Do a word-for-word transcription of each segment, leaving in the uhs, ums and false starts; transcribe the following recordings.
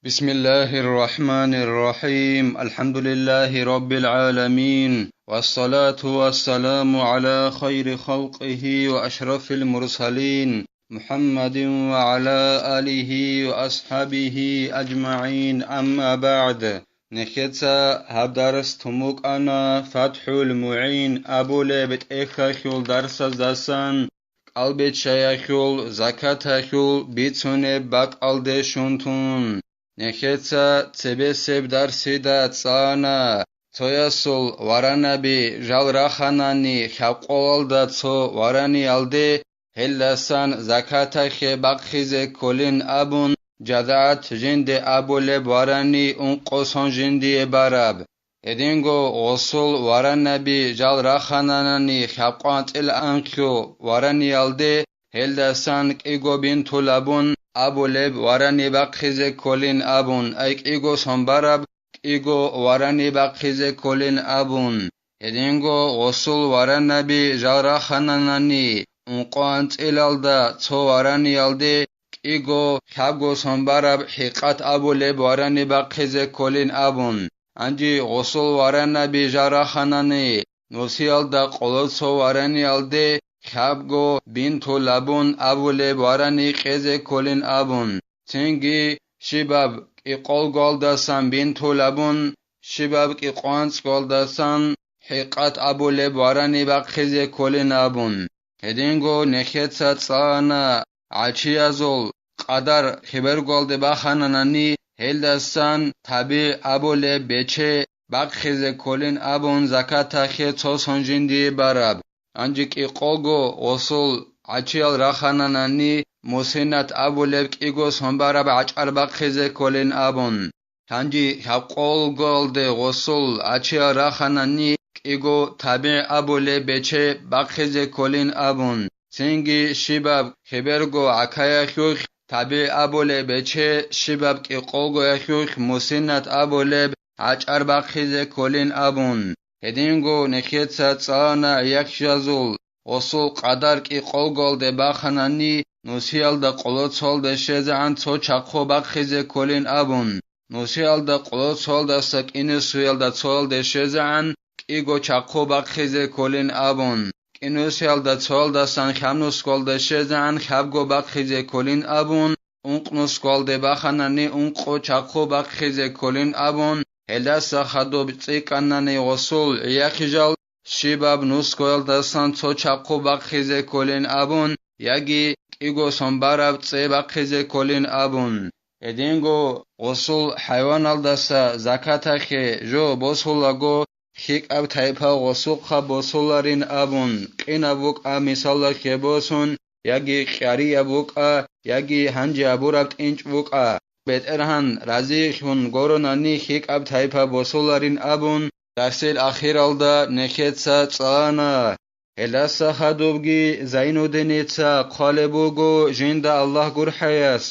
بسم الله الرحمن الرحيم. الحمد لله رب العالمين. والصلاة والسلام على خير خلقه وأشرف المرسلين محمد وعلى آله وأصحابه أجمعين. أما بعد. Нехеца гьаб дарс тун букӀана ФатхӀул МугӀин абулеб тӀехьалъул дарсаздасан, кӀалбиччаялъул, закаталъул бицунеб бакӀалде щун тун. Нехеца цебесеб дарсида цӀана, цоясул варанаби жал раханани хӀакъолалда цо вараниялде, гьелдасан закаталъе бахъизе кколин абун, жадагӀат жинде абулеб варани ункъо сон жиндие бараб. Гьединго гъосул варанаби жал рахананани хӀакъван цӀил анлъу вараниялде, гьелдасан кӀиго бинтулабун абулеб варани бахъизе кколин абун, ай кӀиго сон бараб, кӀиго варани бахъизе кколин абун. Гьединго гъосул варанаби жал рахананани, ункъо анцӀилалда цо вараниялде кӀиго лъабго сон бараб хӀикъат абулеб варани бахъизе кколин абун. Гьанже гъосул варанаби жал раханани, нусиялда къоло цо вараниялде лъабго бинтулабун абулеб варани кьезе кколин абун. Цинги щибаб кӀикъолгоялдасан бинтулабун, щибаб кӀикъоанцӀгоялдасан хӀикъат абулеб варани бахъизе кколин абун. Гьединго нехеца цӀана гӀачиязул къадар хибергоялде бахананани, гьелдасан табигӀ абулеб бече бахъизе кколин абун, закаталъе цо сон жиндие бараб. Гьанже кӀикъого гъосул гӀачиял рахананани, мусинат абулеб кӀиго сон бараб гӀачӀар бахъизе кколин абун. Гьанже хӀакъолгоялде гъосул гӀачиял раханани, кӀиго табигӀ абулеб бече бахъизе кколин абун. Цинги щибаб хиберго гӀакаялъулъ табигӀ абулеб бече, щибаб кӀикъолгоялъулъ мусинат абулеб гӀачӀар бахъизе кколин абун. Гьединго нехеца цӀана гӀияхъжазул гъосул къадар кӀикъолгоялде баханани, нусиялда къолоцолде щезегӀан цо чахъу бахъизе кколин абун. Нусиялда къолоцолдаса кӀинусиялда цоялде щезегӀан кӀиго чахъу бахъизе кколин абун. КӀинусиялда цоялдасан хьанусголде щезегӀан хьабго бахъизе кколин абун, ункънусголде баханани ункъо чахъу бахъизе кколин абун, гьелдаса хадуб цӀикӀкӀанани гъосул гӀияхъижал, щибаб нусгоялдасан цо чахъу бахъизе кколин абун, яги кӀиго сон бараб цӀе бахъизе кколин абун. Гьединго гъосул хӀайваналдаса закаталъе жо босулаго, лъикӀаб тайпа гъосухъа босуларин абун, къинаб букӀа мисалалъе босун, яги къарияб букӀа, яги гьанже абураб тӀинчӀ букӀа, БетӀергьан разилъун горонани лъикӀаб тайпа босуларин абун, дарсил ахиралда нехеца цӀана. Гьелдаса хадубги Зайнуддиница хъвалеб буго жинда Аллагь гурхӀаяс: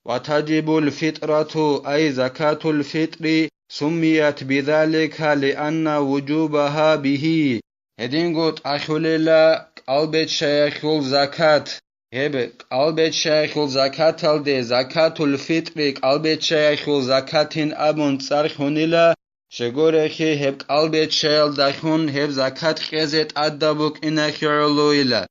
«Ва тажибул фитрату, ай закатул фитри, суммият бизалика лианна вужубаха бихи». Гьединго тӀахьулела кӀалбеччаялъул закат. Гьеб кӀалбеччаялъул закаталде закатул фитри кӀалбеччаялъул закатин абун цӀар хьунила, щегорехи гьеб кӀалбеччаялдалъун гьеб закат кьезе тӀадаб букӀиналъе гӀолойила.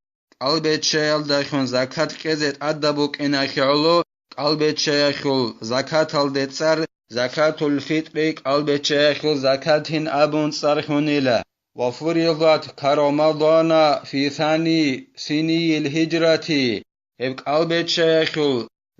КӀалбеччаялдалъун закат кьезе тӀадаб букӀиналъе гӀоло, кӀалбеччаялъул закаталде цӀар закатул фитри кӀалбеччаялъул закатин абун цӀар хьунила. «Ва фуридат ка Рамадана фи сани синийил гьижрати». Гьеб кӀалбеччаялъул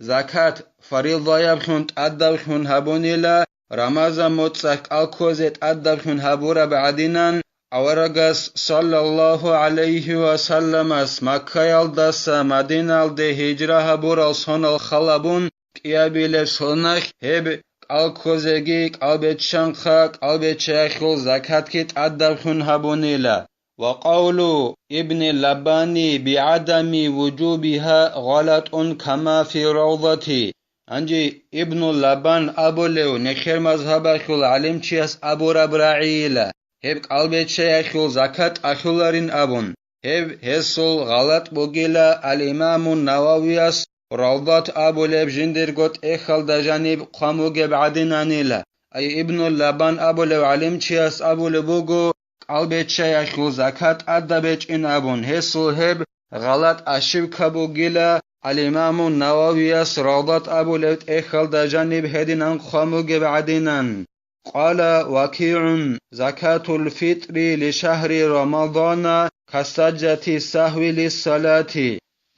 закат фаридаяблъун тӀадабхъун гьабунила, Рамазан моцӀалъ кӀал ккозе тӀадабхъун гьабураб гӀадинан, аварагас, саллаллагьу гӀалайгьи ва салламас, Маккаялдаса Мадиналде гьижра гьабурал сонал халабун кӀиабилеб соналъ гьеб кӀал ккозеги кӀалбеччанха, кӀалбеччаялъул закатги тӀадабхъун гьабунила. Ва къавлу Ибни Лаббани бигӀадами вужубиха гъалатун кама фи Равдати. Гьанже Ибну Лаббан абулев нехер мазгьабалъул гӀалимчияс абураб рагӀийила, гьеб кӀалбеччаялъул закат тӀалъуларин абун. Гьеб гьесул гъалатӀ бугила ал-Имаму Нававияс Равдат абулеб жиндирго тӀехьалда жаниб хъван бугеб гӀадинанила. Ай Ибну Лабан абулев гӀалимчияс абулеб буго, кӀалбиччаялъул закат тӀадаб гьечӀин абун, гьесул гьеб гъалатӀ ошибка бугила, ал-Имаму Нававияс Равдат абулеб тӀехьалда жаниб гьединан хъван бугеб гӀадинан. Къала Вакигьун: «Закатул фитӀри ли шагьри Рамадана касадждати сагьви лиссалати».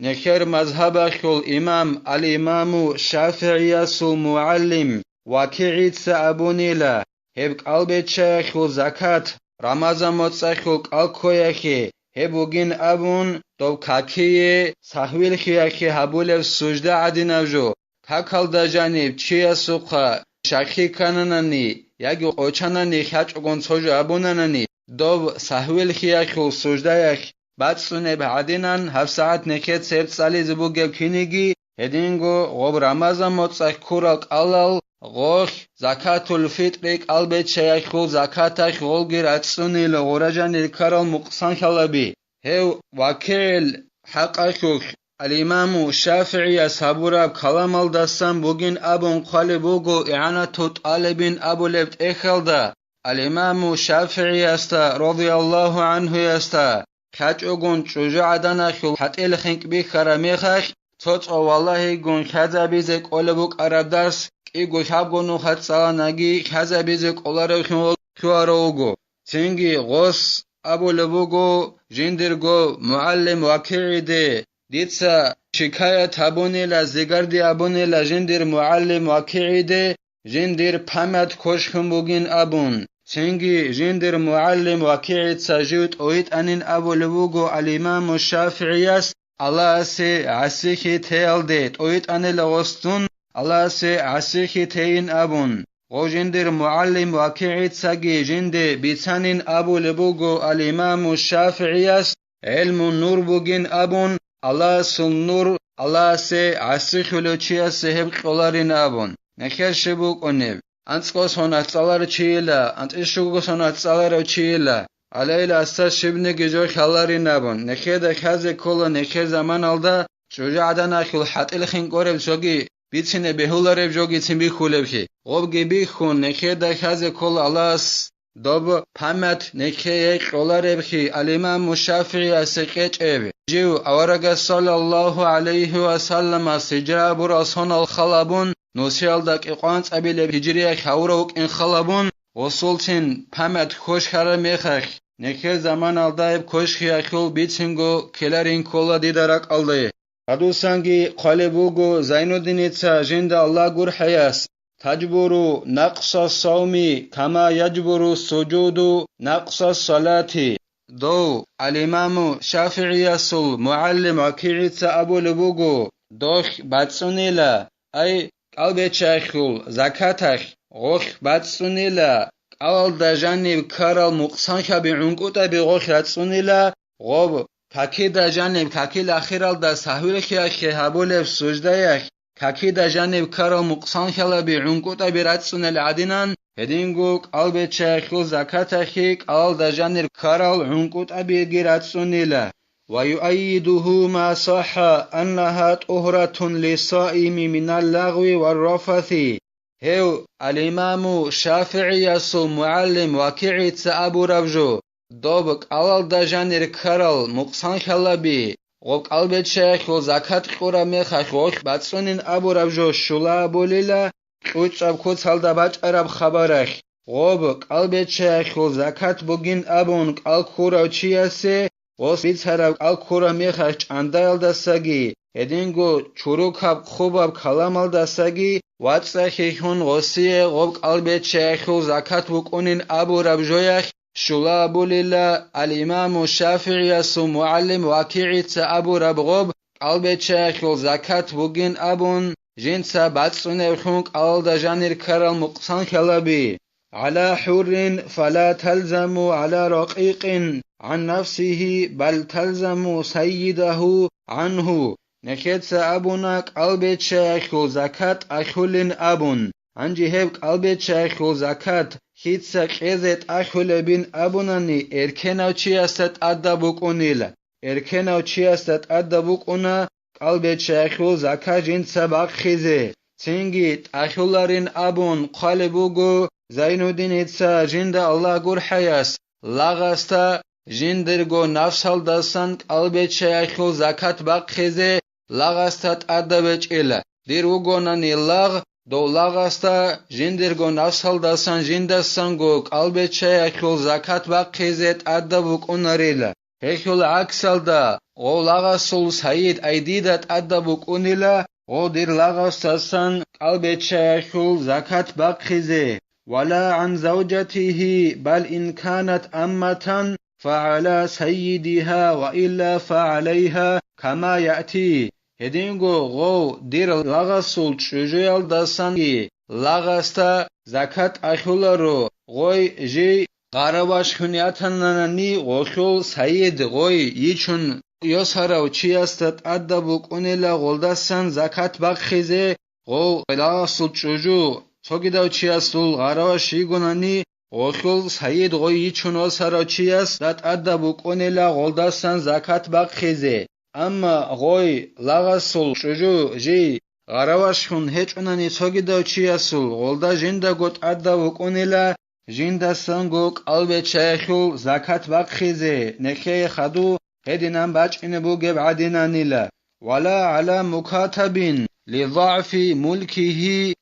Нехер мазгьабалъул имам ал-Имаму ШафигӀиясул мугӀалим ВакигӀица абунила, гьеб кӀалбиччаялъул закат Рамазан моцӀалъул кӀалкквеялъе гьеб бугин абун, доб какие, сагьвилъиялъе гьабулеб сужда гӀадинаб жо, какалда жаниб чиясухъа шакки ккананани яги къочанани хьачӀогун цо жо абунанани, доб сагьвилъиялъул суждаялъ бацӀцӀунеб гӀадинан гьабсагӀат нехеца гьеб цӀализе бугеб киниги, гьединго гъоб Рамазан моцӀалъ ккурал кӀалал гъолъ закатул фитӀри кӀалбиччаялъул закаталъ гъолги рацӀцӀунила гъуражанир ккарал мукъсанлъалаби. Гьев ВакигӀил хӀакъалъулъ ал-Имаму ШафигӀияс гьабураб каламалдасан бугин абун хъвалеб буго ИгӀанату ТӀалибин абулеб тӀехьалда, ал-Имаму ШафигӀиясда, радияллагьу гӀанхуясда, хьачӀогун чӀужугӀаданалъул хӀатӀил хинкӀ бихьараб мехалъ, цо-цо валагьигун хьазабизе кӀолеб букӀараб дарс кӀиго-лъабго нуха цӀаланаги хьазабизе кӀоларевлъун лъугьарав вуго. Цинги гъос абулеб буго жиндирго мугӀалим ВакигӀиде, дица шикаят гьабунила, зигарди абунила жиндир мугӀалим ВакигӀиде, жиндир память кошхьун бугин абун. Цинги жиндир мугӀалим ВакигӀица жив тӀовитӀанин абулеб буго ал-Имаму ШафигӀияс, Аллагьасе гӀасихьи теялде тӀовитӀанила гъосдун, Аллагьасе гӀасихьи тейин абун. Гъов жиндир мугӀалим ВакигӀицаги жинде бицанин абулеб буго ал-Имаму ШафигӀияс, гӀелму нур бугин абун, Аллагьасул нур Аллагьасе гӀасихьулев чиясе гьеб кьоларин абун. Нехер щиб букӀунеб? АнцӀго соналъ цӀаларав чийила, анцӀишуго соналъ цӀаларав чийила, гьалейила асда щибниги жо хьаларин абун, нехеда хьазе ккола нехер заманалда чӀужугӀаданалъул хӀатӀил хинкӀореб цоги бицине бегьулареб жогицин бихьулеблъи. Гъобги бихьун, нехеда хьазе ккола Аллагьас доб память нехее кьоларебхъи, ал-Имаму ШафигӀиясе кьечӀеб. Жив аварагас саллаллагьу гӀалайгьи ва салламас гьижра абурал сонал халабун, нусиялда кӀикъоялда цӀабилеб гьижриялъ гьавурав вукӀин халабун, гъосулцин память ккошхараб мехалъ, нехер заманалда гьеб ккошхиялъул бицинго ккеларин ккола дида ракӀалде. Гьадусанги хъвалеб буго Зайнуддиница жинда Аллагь гурхӀаяс: «Таджбуру накъса сауми, кама яджбуру суджуду накъса салати». Дов, ал-Имаму ШафигӀиясул мугӀалим ВакигӀица абулеб буго: «Дохь бацӀцӀунила, ай, кӀалбиччаялъул закаталъ гъолъ бацӀцӀунила, кӀалалда жаниб ккарал мукъсанлъаби гӀункӀутӀаби гъолъ рацӀцӀунила, гъоб, какида жаниб какил ахиралда сагьвилъиялъе гьабулеб суждаялъ, какида жаниб ккарал мукъсанлъалаби гӀункӀутӀаби рацӀцӀунел гӀадинан, гьединго кӀалбиччаялъул закаталъе кӀалалда жанир ккарал гӀункӀутӀабиги рацӀцӀунила». «Ва юайидуху ма сахха аннаха тӀугьратун лиссаими минал лагъви ва рафаси». Гьев ал-Имаму ШафигӀиясул мугӀалим ВакигӀица абураб жо, доб кӀалалда жанир ккарал мукъсанлъалаби, гъоб кӀалбиччаялъул закат кьураб мехалъ гъолъ бацӀцӀунин абураб жо щула абулила, кьучӀаб куцалда бачӀараб хабаралъ, гъоб кӀалбиччаялъул закат бугин абун кӀал ккурав чиясе, гъос бицараб кӀал ккураб мехалъ чӀандаялдасаги, гьединго чурукаб хъубаб каламалдасаги вацӀцӀалъи хьун гъосие гъоб кӀалбиччаялъул закат букӀунин абураб жоялъ щула абулила, ал-Имаму ШафигӀиясул мугӀалим ВакигӀица абураб гъоб кӀалбиччаялъул закат бугин абун, жинца бацӀцӀуневлъун кӀалалда жанир ккарал мукъсанлъалаби. «ГӀала хӀуррин фала талзаму гӀала ракъикъин гӀан нафсихи, бал талзаму саййидаху гӀанху». Нехеца абуна кӀалбиччаялъул закат тӀалъулин абун. Гьанже гьеб кӀалбиччаялъул закат лъица кьезе тӀалъулебин абунани, эркенав чиясда тӀадаб букӀунила. Эркенав чиясда тӀадаб букӀуна кӀалбиччаялъул закат жинца бахъизе, цинги тӀахьуларин абун хъвалеб буго Зайнуддиница жинда Аллагь гурхӀаяс, лагъасда жиндирго нафсалдасан кӀалбиччаялъул закат бахъизе лагъасда тӀадаб гьечӀила. Дир вугонани лагъ, дов лагъасда жиндирго нафсалдасан жиндасанго кӀалбиччаялъул закат бахъизе тӀадаб букӀунарила. Гьелъул гӀаксалда, гъов лагъасул сайид ай дида тӀадаб букӀунила, гъов дир лагъасдасан кӀалбиччаялъул закат бахъизе. ولا عن زوجته، بل إن كانت أمة فعلى سيدها وإلا فعليها كما يأتي. Гьединго гъов дир лагъасул чӀужуялдасанги лагъасда закат ахьуларо, гъой жий гъараваш хьун ятананани гъолъул сайид гъой йичун йосарав чиясда тӀадаб букӀунила гъолдасан закат бахъизе, гъов лагъасул чӀужу цогидав чиясул гъараваш йигонани, гъолъул сайид гъой йичун васарав чиясда тӀадаб букӀунила гъолдасан закат бахъизе. Амма гъой лагъасул чӀужу жий гъаравашхун гьечӀунани цогидав чиясул гъолда жиндаго тӀадаб букӀунила жиндасанго кӀалбиччаялъул закат бахъизе, нехее хаду гьединан бачӀине бугеб гӀадинанила. ولا على مكاتب لضعف ملكه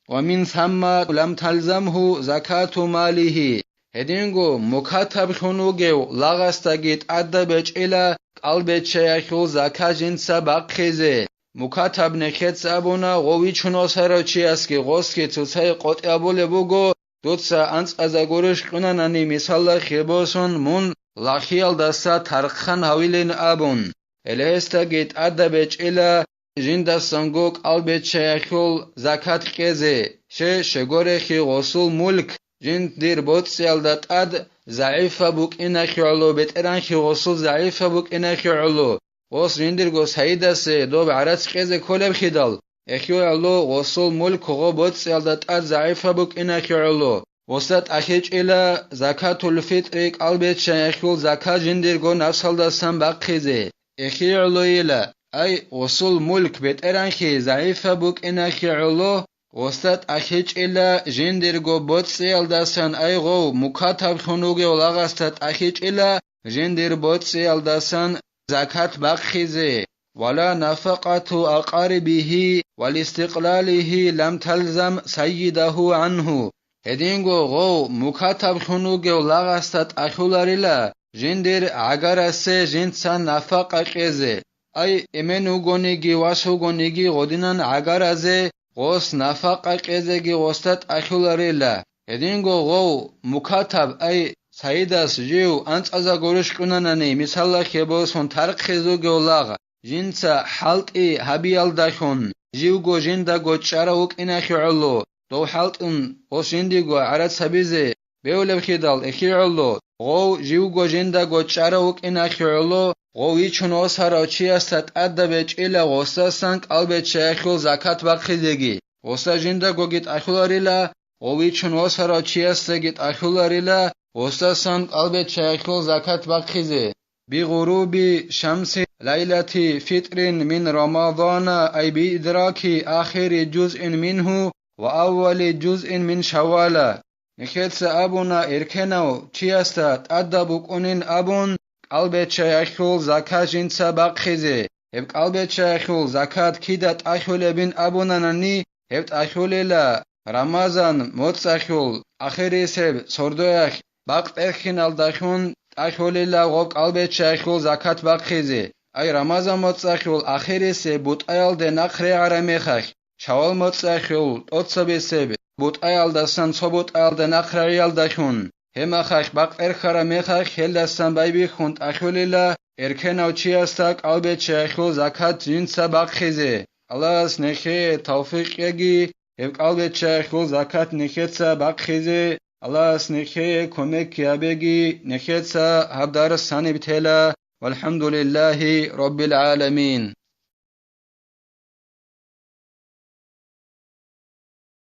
ومن ثم لم تلزمه زكاة ماله. Гьединго мукатаб лъун вугев лагъасдаги тӀадаб гьечӀила кӀалбиччаялъул закат жинца бахъизе. Мукатаб нехеца абуна гъов вичун васарав чиясги гъосги цоцай къотӀи абулеб буго, дуца анцӀаза гурищ кьунанани мисалда хебосун мун лахиялдаса тархъан гьавилин абун. Гьеле гьесдаги тӀадаб гьечӀила жиндасанго кӀалбиччаялъул закат кьезе, ще-щегорехи гъосул мулк жиндир боцӀиялда тӀад загӀипаб букӀинахье гӀоло, бетӀеранхи гъосул загӀипаб букӀинахье гӀоло, гъос жиндирго сайидасе доб гӀарац кьезе кколебхидал, эхье гӀоло гъосул мулк гъо боцӀиялда тӀад загӀипаб букӀинахье гӀоло, гъосда тӀахьичӀила закатул-фитӀри кӀалбиччаялъул закат жиндирго нафсалдасан бахъизе. Эхье гӀолойила, ай, гъосул мулк бетӀеранхи загӀипаб букӀинахье гӀоло, гъосда тӀахьичӀила жиндирго боцӀиялдасан, ай, гъов мукатаб лъун вугев лагъасда тӀахьичӀила жиндир боцӀиялдасан закат бахъизе. ولا نفقة أقاربه ولستقلاله لم تلزم سيده عنه. Гьединго гъов мукатаб лъун вугев лагъасда тӀахьуларила жиндир гӀагарасе жинца нафакъа кьезе. Ай, эмен вугониги вас вугониги гъодинан гӀагаразе гъос нафакъа кьезеги гъосда тӀахьуларила. Гьединго гъов мукатаб, ай, сайидас жив анцӀаза гурищ кьунанани, мисалда хебосун тархъизугев лагъ, жинца хӀалтӀи гьабиялдалъун, живго жиндаго чӀарав вукӀинахье гӀоло, дов хӀалтӀун гъос жиндиго гӀарац гьабизе бевлебхидал эхье гӀоло, гъов живго жиндаго чӀарав вукӀинахье гӀоло, гъов вичун восарав чиясда тӀадаб гьечӀила гъосдасан кӀалбиччаялъул закат бахъизеги, гъосда жиндагоги тӀахьуларила, гъов вичун восарав чиясдаги тӀахьуларила гъосдасан кӀалбиччаялъул закат бахъизе. بغروب شمس ليلة فطر من رمضان، أي بإدراك آخر جزء منه وأول جزء من شوال. Нехеца абуна, эркенав чиясда тӀадаб букӀунин абун, кӀалбиччаялъул закат жинца бахъизе. Гьеб кӀалбиччаялъул закат кида тӀахьулебин абунанани, гьеб тӀахьулила Рамазан моцӀалъул ахирисеб сордоялъ бакъ тӀерхьиналдалъун тӀахьулила гъоб кӀалбиччаялъул закат бахъизе. Ай, Рамазан моцӀалъул ахирисеб бутӀаялде нахъ регӀараб мехалъ, Шавал моцӀалъул тӀоцабисеб бутӀаялдасан цо бутӀаялда нахъ рагӀиялдалъун, гьеб мехалъ бакъ тӀерхьараб мехалъ гьелдасан байбихьун тӀахьулила эркенав чиясда кӀалбиччаялъул закат жинца бахъизе. Аллагьас нехее тавфикъ кьеги, гьеб кӀалбиччаялъул закат нехеца бахъизе, Аллагьас нехее кумек гьабеги, нехеца гьаб дарс гьаниб тела. والحمد لله رب العالمين.